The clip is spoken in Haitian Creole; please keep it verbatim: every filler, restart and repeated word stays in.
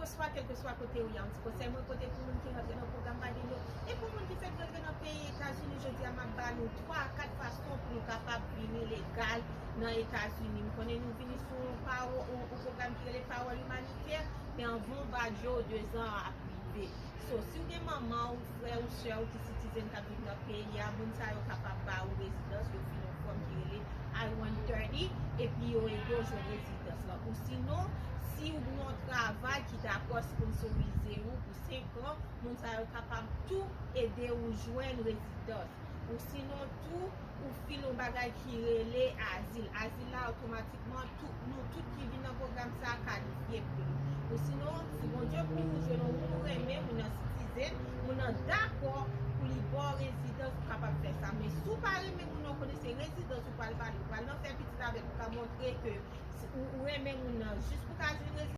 Oswa kèlkeswa kote ou ye, yon ti konsèy mwen pote pou moun ki rantre nan pwogram pa gen dlo. E pou moun ki fèk rantre nan peyi Etazini, jodi a m ap ba nou twa a kat fason pou nou kapab vini legal nan Etazini. M konnen nou vini sou yon pawo-, yon, yon pwogram ki rele Pawòl Imanitè, men anvan w ba dlo, dezan an ap rive. So, si w gen manman w, frè ou, sè ou ki citizen k ap viv nan peyi a, moun sa yo kapab ba ou rezidans, yo file yon fòm ki rele I one thirty, epi yo ede w jwenn rezidans lan. Ou sinon, si w gen yon travay ki dakò sponsorize ou pou senk an, moun sa yo kapab tou ede ou jwenn rezidans. Ou sinon tou, ou file yon bagay ki rele azil. Azil la, otomatikman, tout, nou tout ki vin nan pwogram sa a kalifye pou li. Ou sinon, si Bondye pou ou jwenn yon moun ou renmen, moun nan citizen, moun nan dakò pou li ba w rezidans, ou kapab fè sa. Men si w pa renmen moun nan, ou konnen se rezidans ou pral ba li, ou pral nan fè pitit avèk, ou ka montre ke si ou, ou renmen moun nan jis pou ka jwenn rezidans.